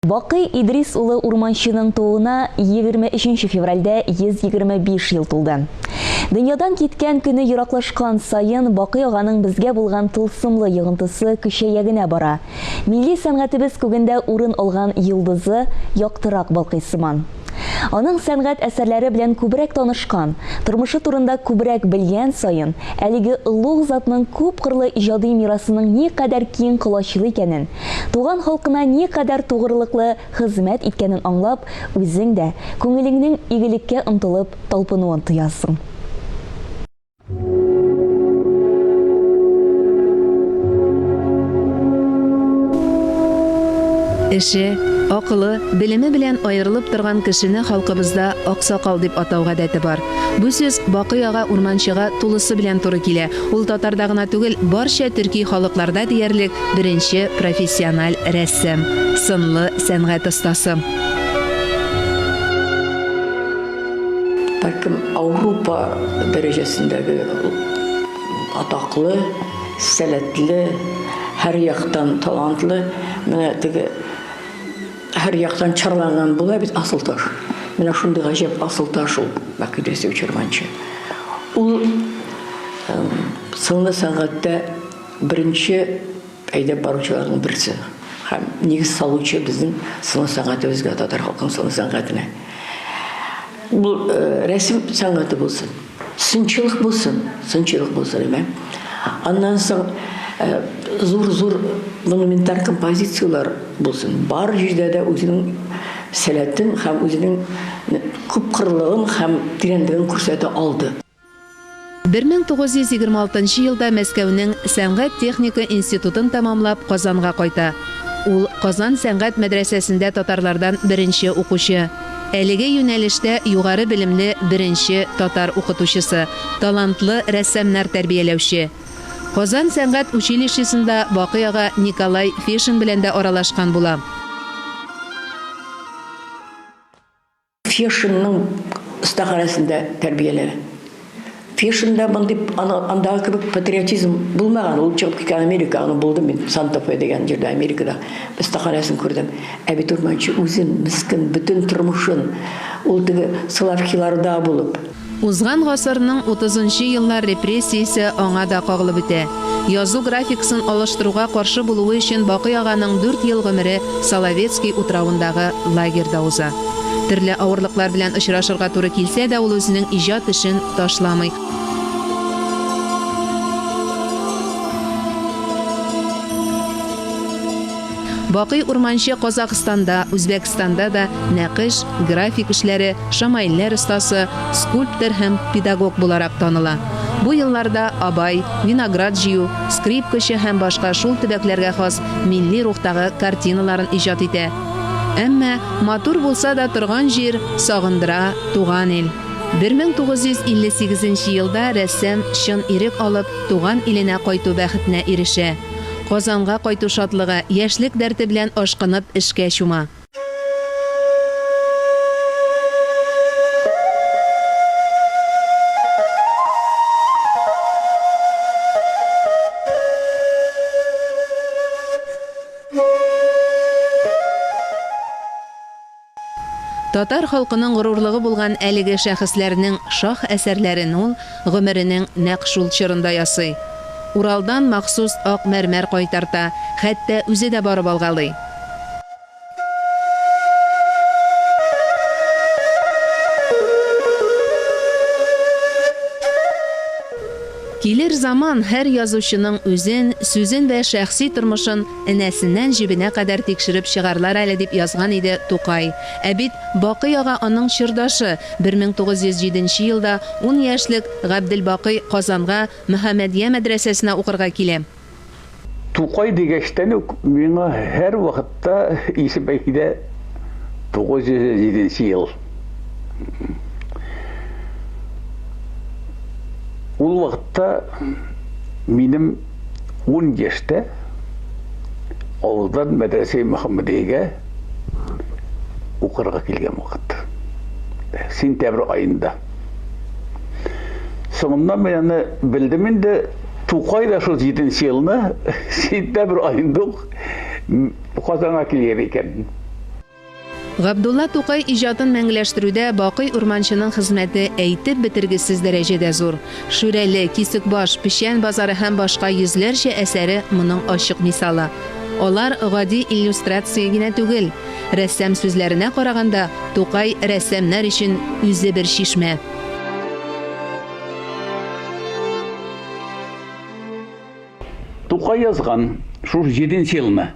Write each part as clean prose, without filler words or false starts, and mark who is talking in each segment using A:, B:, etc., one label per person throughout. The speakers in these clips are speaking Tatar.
A: Бакый Идрис улы Урманчының тууына 23 нче февральдә 125 ел тулды. Дөньядан киткән көне ераклашкан саен Бакый аганың безгә булган тылсымлы йогынтысы көчәя генә бара. Милли сәнгатебез күгендә урын алган йолдызы яктырак балкый сыман. Аның сәнгать әсәрләре белән күбрәк танышкан, тормышы турында күбрәк белгән саен, әлеге олуг затның күпкырлы иҗади мирасының никадәр киң колачлы икәнен, туган халкына никадәр тугрылыклы хезмәт иткәнен аңлап, үзең дә, күңелеңнең игелеккә омтылып талпынуын тоясың.
B: Эше, акылы, белеме белән аерылып торган кешене халкыбызда аксакал дип атау гадәте бар. Бу сүз Бакый ага Урманчыга тулысы белән туры килә. Ул татарда гына түгел, барча төрки халыкларда диярлек беренче профессиональ рәссам, сынлы сәнгать остасы.
C: Бәлкем, Аурупа дәрәҗәсендәге атаклы, сәләтле, һәр яктан талантлы, менә теге һәр яктан чарланган була бит асыл таш. Менә шундый гаҗәп асыл таш ул Бакый Дрисович Урманче. Ул сынлы сәнгатьтә беренче Әйдәп баручыларның берсе һәм нигез салучы безнең сыны сәнгатебезгә, татар халкының сыны сәнгатенә. Ул э, рәсем сәнгате булсын, сынчылык булсын, сынчылык булсын, әмма. Аннан соң э, зур-зур монументаль композицияләр булсын. Бар җирдә дә үзенең сәләтен һәм үзенең күпкырлыгын һәм тирәнлеген күрсәтә алды.
B: 1926 елда Мәскәүнең сәнгать-техника институтын тәмамлап, Казанга кайта. Ул, Казан сәнгать мәдрәсәсендә татарлардан беренче укучы. Әлеге юнәлештә югары белемле беренче татар укытучысы, талантлы рәссамнар тәрбияләүче. Казан сәнгать училищесында Бакый ага Николай Фешин белән дә аралашкан була.
C: Фешинның остаханәсендә тәрбияләнә. Фешинда мондый андагы кебек патриотизм булмаган. Ул чыгып киткән Америка, аны булдым мин Санта-Фе дигән җирдә Америкада остаханәсен күрдем. Ә бит Урманчы үзен мескен бөтен тормышын ул теге Соловкиларда булып,
B: Узган гасырның утызынчы еллар репрессиясе аңа да кагылып үтә. Язу графикасын алыштыруга каршы булуы өчен Бакый аганың дүрт ел гомере Соловецкий утравындагы лагерьда уза. Төрле авырлыклар белән очрашырга туры килсә дә ул үзенең иҗат эшен ташламый. Бакый Урманче Казахстанда, Үзбәкстанда да нәкыш, график эшләре, шамаилләр остасы, скульптор һәм педагог буларак таныла. Бу елларда Абай, Виноград җыю, Скрипкачы һәм башка шул төбәкләргә хас милли рухтагы картиналарын иҗат итә. Әмма матур булса да торган җир, сагындыра туган ил. 1958 нче елда рәссам чын ирек алып, туган иленә кайту бәхетенә ирешә. Казанга кайту шатлыгы, яшьлек дәрте белән ашкынып эшкә чума. Татар халкының горурлыгы булган әлеге шәхесләрнең шаһ әсәрләрен ул гомеренең нәкъ шул чорында ясый. Уралдан махсус ак мәрмәр кайтарта, хәтта үзе дә барып алгалый. Килер заман һәр язучының үзен, сүзен вә шәхси тормышын энәсеннән җебенә кадәр тикшереп чыгарлар әле, дип язган иде Тукай. Ә бит Бакый ага аның чордашы, 1907 нче елда ун яшьлек Габделбакый Казанга Мөхәммәдия мәдрәсәсенә укырга килә.
D: Тукай дигәчтән үк миңа һәрвакытта исемә килә 907 нче ел. Ул вакытта минем 10 яшьтә авылдан мәдрәсә Мөхәммәдиягә укырга килгән вакыт. Сентябрь аенда. Соңыннан мин аны белдем инде, Тукай да шул җиденче елны сентябрь аенда ук Казанга килгән икән.
B: Габдулла Тукай иҗатын мәңгеләштерүдә Бакый Урманченың хезмәте әйтеп бетергесез дәрәҗәдә зур. Шүрәле, Кисекбаш, Печән базары һәм башка йөзләрчә әсәре моның ачык мисалы. Алар гади иллюстрация генә түгел. Рәссам сүзләренә караганда, Тукай рәссамнар өчен үзе бер чишмә.
D: Тукай язган шушы җиденче елны.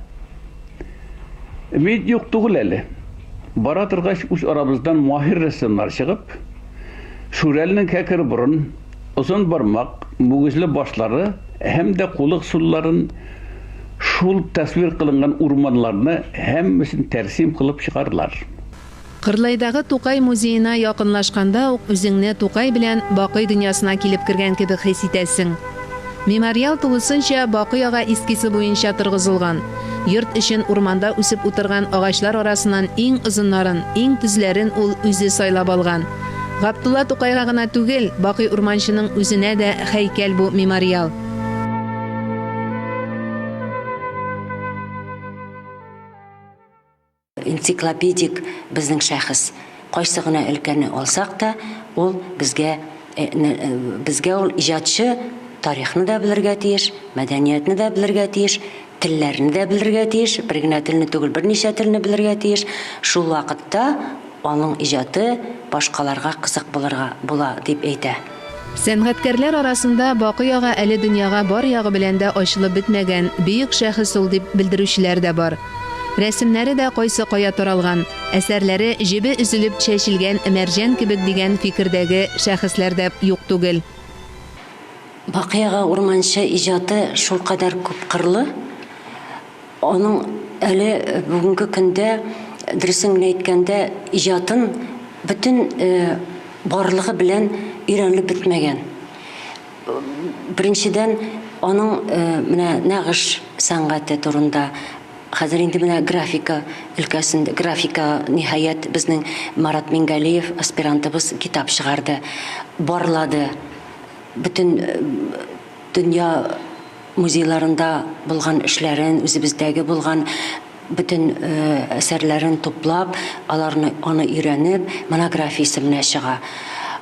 D: Өмид юк түгел әле. Бара торгач, үз арабыздан маһир рәссамнар чыгып, Шүрәленең кәкре борын, озын бармак, мөгезле башлары һәм дә кулык сулларын, шул тасвир кылынган урманнарны һәммәсен тәрсим кылып чыгарлар.
B: Кырлайдагы Тукай музеена якынлашканда ук үзеңне Тукай белән Бакый дөньясына килеп кергән кебек хис итәсең. Мемориал тулысынча Бакый ага эскизы буенча торгызылган. Йорт эчен урманда үсеп утырган агачлар арасыннан иң озыннарын, иң төзләрен ул үзе сайлап алган. Габдулла Тукайга гына түгел, Бакый Урманченың үзенә дә һәйкәл бу мемориал.
E: Энциклопедик безнең шәхес. Кайсы гына өлкәне алсак та, ул безгә безгә ул иҗатчы тарихны да белергә тиеш, мәдәниятне дә белергә тиеш, телләрне дә белергә тиеш, бер генә телне түгел, берничә телне белергә тиеш. Шул вакытта аның иҗаты башкаларга кызык булырга була, дип әйтә.
B: Сәнгатькәрләр арасында Бакый ага әле дөньяга бар ягы белән дә ачылып бетмәгән бөек шәхес ул дип белдерүчеләр дә бар. Рәсемнәре дә кайсы кая таралган, әсәрләре җебе өзелеп чәчелгән мәрҗән кебек дигән фикердәге шәхесләр дә юк түгел.
E: Бакый ага Урманче иҗаты шулкадәр күпкырлы, аның әле бүгенге көндә, дөресен генә әйткәндә, иҗатын бөтен барлыгы белән өйрәнелеп бетмәгән. Беренчедән, аның менә нәгыш сәнгате турында, хәзер инде менә графика өлкәсендә, графика, ниһаять, безнең Марат Мингалиев аспирантыбыз китап чыгарды, барлады. Бөтен дөнья музейларында булган эшләрен, үзебездәге булган бөтен әсәрләрен туплап, аларны аны өйрәнеп, монографиясе менә чыга.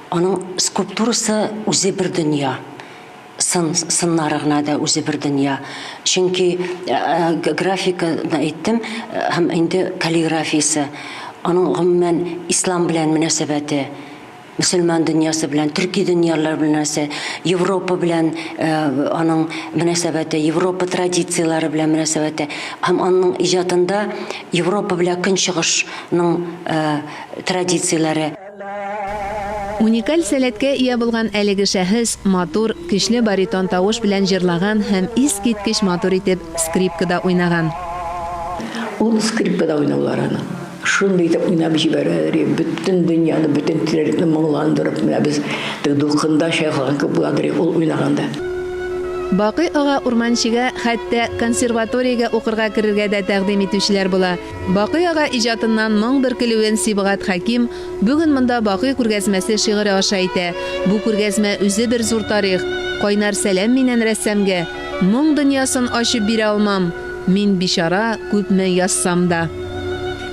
E: Аның скульптурасы үзе бер дөнья. Сын, сыннары гына да үзе бер дөнья. Чөнки графиканы әйттем, һәм инде каллиграфиясе, аның гомумән ислам белән мөнәсәбәте. Мөселман дөньясы белән, төрки дөньялар белән нәрсә, Европа белән аның мөнәсәбәте, Европа традицияләре белән мөнәсәбәте һәм аның иҗатында Европа белән Көнчыгышның традицияләре.
B: Уникаль сәләткә ия булган әлеге шәхес матур, көчле баритон тавыш белән җырлаган һәм искиткеч матур итеп скрипкада уйнаган.
C: Ул скрипкада уйнаулар аның. Шундый итеп уйнап җибәрәләр, бөтен дөньяны, бөтен тирәлекне моңландырып, менә без теге дулкында чайкалган кебек буладыр ул уйнаганда.
B: Бакый ага Урманчегә хәтта консерваториягә укырга керергә дә тәкъдим итүчеләр була. Бакый ага иҗатыннан моң бөркелүен Сибгат Хәким Бүген монда Бакый күргәзмәсе шигыре аша әйтә. Бу күргәзмә үзе бер зур тарих. Кайнар сәлам миннән рәссамгә. Моң дөньясын ачып бирә алмам. Мин бичара, күпме язсам да.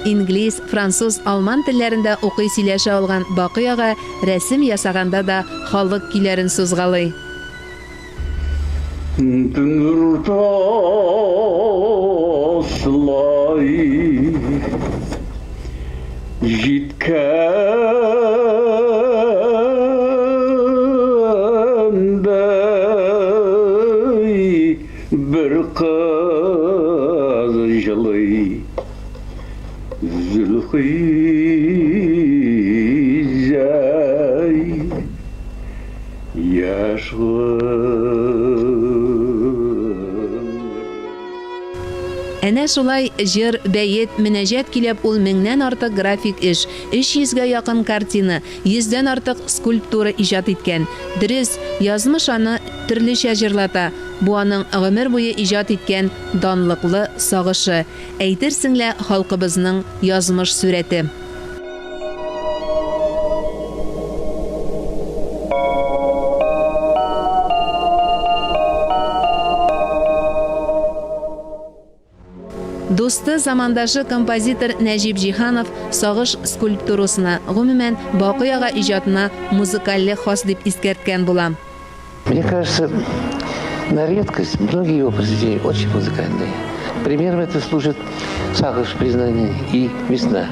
B: Инглиз, француз, алман телләрендә укый-сөйләшә алган Бакый ага рәсем ясаганда да халык көйләрен сузгалый.
D: Төн уртасылай җиткәндәй Бер кыз җылый Зөлхиҗәй яшь
B: Әнә шулай җыр, бәет, мөнәҗәт көйләп ул меңнән артык график эш, өч йөзгә якын картина, йөздән артык скульптура иҗат иткән. Дөрес, язмыш аны төрлечә җырлата. Бу аның гомер буе иҗат иткән данлыклы сагышы, әйтерсең лә халкыбызның язмыш сурәте. Дусты, замандашы композитор Нәҗип Җиһанов Сагыш скульптурасына, гомумән, Бакый ага иҗатына музыкальлек хас дип искәрткән була.
F: Мне кажется, на редкость многие его произведения очень музыкальные. Примером это служит «Сагыш признание» и «Весна».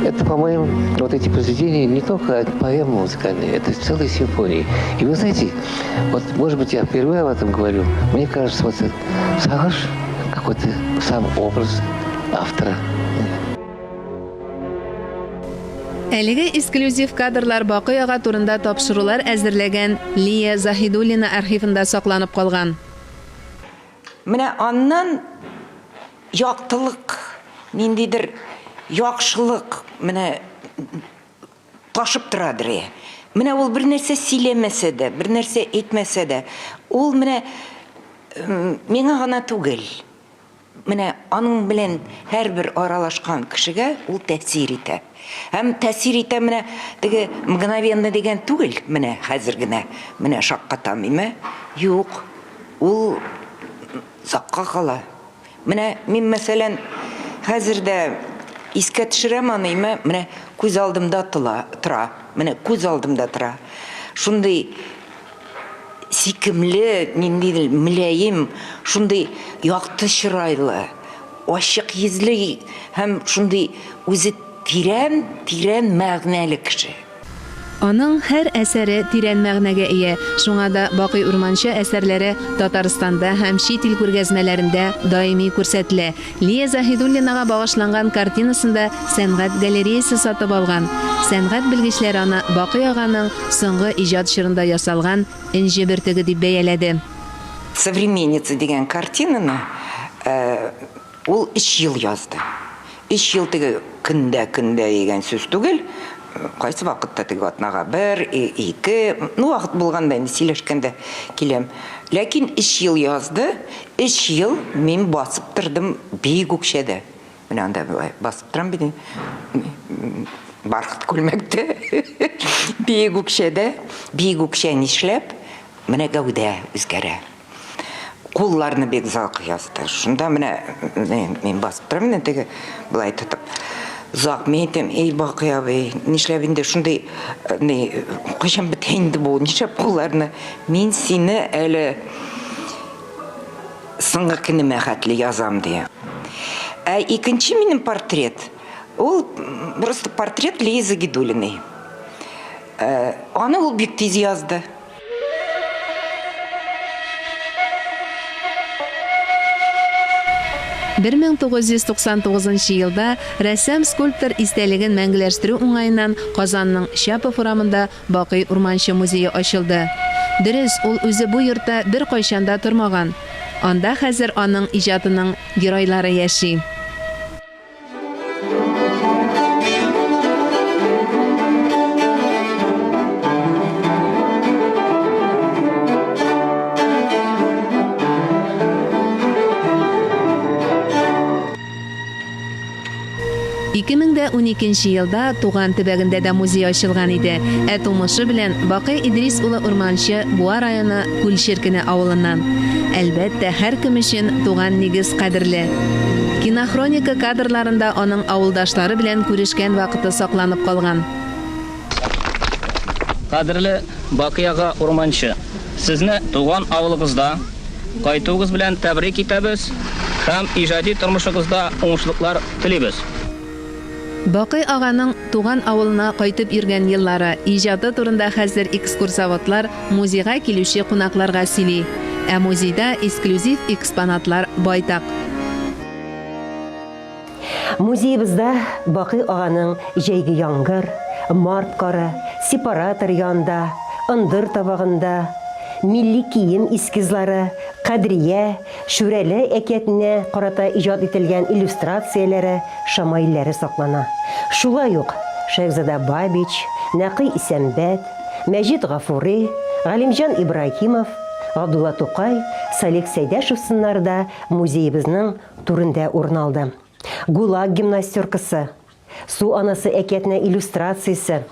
F: Это, по-моему, вот эти произведения не только поэмы музыкальные, это целые симфонии. И вы знаете, вот, может быть, я впервые об этом говорю, мне кажется, вот Сагыш какой-то сам образ автора.
B: Әлеге эксклюзив кадрлар Бакый ага турында тапшырулар әзерләгән Лия Заһидуллина архивында сакланып калган.
G: Менә аннан яктылык, ниндидер яхшылык менә ташып торадыр. Менә ул бер нәрсә сөйләмәсә дә, бер нәрсә әйтмәсә дә, ул менә миңа гына түгел, Менә аның белән һәрбер аралашкан кешегә ул тәэсир итә. Һәм тәэсир итә менә теге мгновенно дигән түгел, менә хәзер генә, менә шаккатам, име? Юк, ул озакка кала. Менә мин, мәсәлән, хәзер дә искә төшерәм аны, име, менә күз алдымда тора, тора, менә күз алдымда тора. Шундый Сөйкемле, ниндидер мөлаем, шундый якты чырайлы, ачык йөзле һәм шундый үзе тирән, тирән мәгънәле кеше.
B: Аның һәр әсәре тирән мәгънәгә ия, шуңа да Бакый Урманче әсәрләре Татарстанда һәм чит ил күргәзмәләрендә даими күрсәтелә. Лия Заһидуллинага багышланган картинасын да сәнгать галереясе сатып алган. Сәнгать белгечләре аны Бакый аганың соңгы иҗат чорында ясалган энҗе бөртеге дип бәяләде.
G: Современница дигән картинаны ул өч ел язды. Өч ел теге көндә, көндә дигән сүз түгел, кайсы вакытта теге атнага бер, ике, ну вакыт булганда инде сөйләшкәндә киләм. Ләкин өч ел язды, Өч ел мин басып тордым биек үкчәдә. Менә анда болай басып торам бит. Бархат күлмәктә. Биек үкчәдә. Биек үкчә нишләп? Менә гәүдә үзгәрә. Кулларны бик озак язды. Шунда менә мин басып торам инде теге болай тотып. Озак мин әйтәм, эй, Бакый абый, нишләп инде шундый ни, кайчан бетә инде бу, нишләп кулларны? Мин сине әле Соңгы көнемә хәтле язам, ди. Ә икенче минем портрет, ул просто портрет Лии Загидуллиной. Э, аны ул бик тиз язды.
B: 1999 елда рәссам-скульптор истәлеген мәңгеләштерү уңаеннан Казанның Щапов урамында Бакый Урманче музее ачылды. Дөрес, ул үзе бу йортта беркайчан да тормаган. Анда хәзер аның иҗатының геройлары яши. 2012 нче елда туган төбәгендә дә музей ачылган иде. Ә тумышы белән Бакый Идрис улы Урманчы Буа районы Күл Черкене авылыннан. Әлбәттә, һәркем өчен туган нигез кадерле. Кинохроника кадрларында аның авылдашлары белән күрешкән вакыты сакланып калган.
H: Кадерле Бакый ага Урманчы, сезне туган авылыгызда кайтуыгыз белән тәбрик итәбез һәм иҗади тормышыгызда уңышлыклар телибез.
B: Бакый аганың туган авылына кайтып йөргән еллары, иҗаты турында хәзер экскурсоводлар музейга килүче кунакларга сөйли. Ә музейда эксклюзив экспонатлар байтак.
I: Музеебызда Бакый аганың Җәйге яңгыр, Март кары, Сепаратор янда, Ындыр табагында, Милли кием эскизлары, Кадрия, Шүрәле әкиятенә карата иҗат ителгән иллюстрацияләре, шамаилләре саклана. Шулай ук Шәехзада Бабич, Нәкый Исәнбәт, Мәҗит Гафури, Галимҗан Ибраһимов, Габдулла Тукай, Салих Сәйдәшев сыннары да музеебызның Түрендә урын алды. ГУЛАГ гимнастеркасы, Су анасы әкиятенә иллюстрациясе,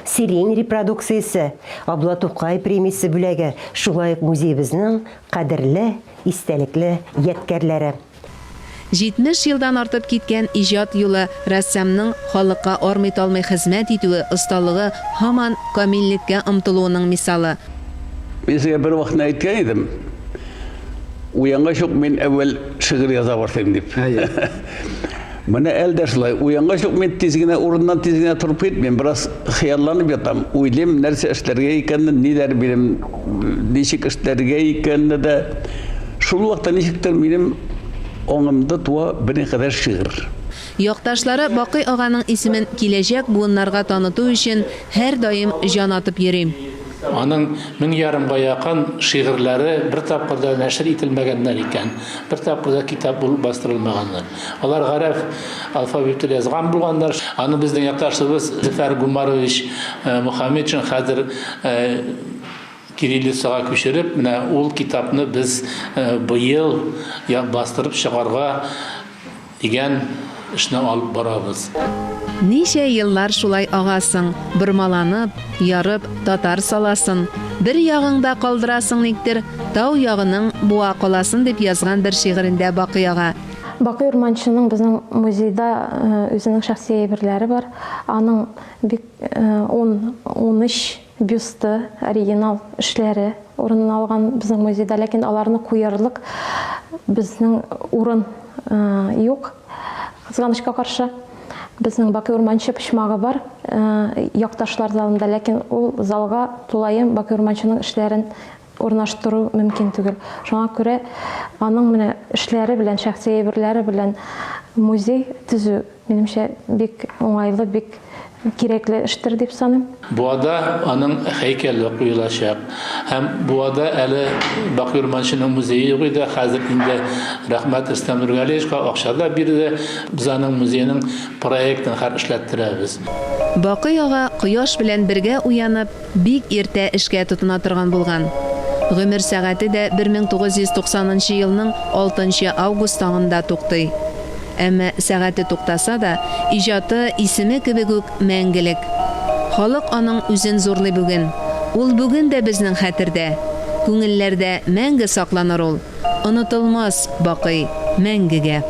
I: Сирень репродукциясе, Абдулла Тукай премиясе бүләге, шулай ук музеебызның кадерле, истәлекле ядкәрләре.
B: 70 елдан артып киткән иҗат юлы, рәссамның халыкка армый-талмый хезмәт итүе, осталыгы һаман камиллеккә омтылуының мисалы.
D: Мин сезгә бер вакытны әйткән идем, уянгач ук мин әүвәл шигырь яза башлыйм дип. Менә әле дә шулай. Уянгач ук мин тиз генә урыннан тиз генә торып китмим, бераз хыялланып ятам. Уйлыйм, нәрсә эшләргә икәнне, ниләр минем, ничек эшләргә икәнне дә. Шул вакытта ничектер минем аңымда туа берникадәр шигырь.
B: Якташлары Бакый аганың исемен киләчәк буыннарга таныту өчен һәрдаим җан атып йөри.
J: Аның 1500 га якын шигырьләре бер тапкыр да нәшер ителмәгәннәр икән, бер тапкыр да китап булып бастырылмаганнар. Алар гарәп алфавиты язган булганнар. Аны безнең якташыбыз Зөфәр Гумарович Мухаметшин хәзер кириллицага күчереп, менә ул китапны без быел бастырып чыгарга дигән эшне алып барабыз.
B: Ничә еллар шулай агасың, бормаланып, ярып, татар саласын. Бер ягыңда калдырасың никтер, тау ягының буа каласын, дип язган бер шигырендә Бакый ага.
K: Бакый Урманченың безнең музейда үзенең шәхси әйберләре бар. Аның бик ун, 13 бюсты, оригинал эшләре урын алган безнең музейда, ләкин аларны куярлык безнең урын юк. Кызганычка каршы, безнең Бакый Урманче почмагы бар якташлар залында, ләкин ул залга тулаем Бакый Урманченың эшләрен урнаштыру мөмкин түгел. Шуңа күрә аның менә эшләре белән, шәхси әйберләре белән музей төзү, минемчә, бик уңайлы, бик кирәкле эштер дип саныйм.
J: Буада аның һәйкәле куелачак. Һәм Буада әле Бакый Урманченың музее юк иде. Хәзер инде рәхмәт Рөстәм Нургалиевичка, акча да бирде. Без аның музееның проектын хәзер эшләттерәбез.
B: Бакый ага кояш белән бергә уянып, Бик иртә эшкә тотына торган булган. Гомер сәгате дә 1990 нчы елның алтынчы август таңында туктый. Әмма сәгате туктаса да, иҗаты, исеме кебек үк мәңгелек. Халык аның үзен зурлый бүген. Ул бүген дә безнең хәтердә. Күңелләрдә мәңге сакланыр ул. Онытылмас, бакый, мәңгегә.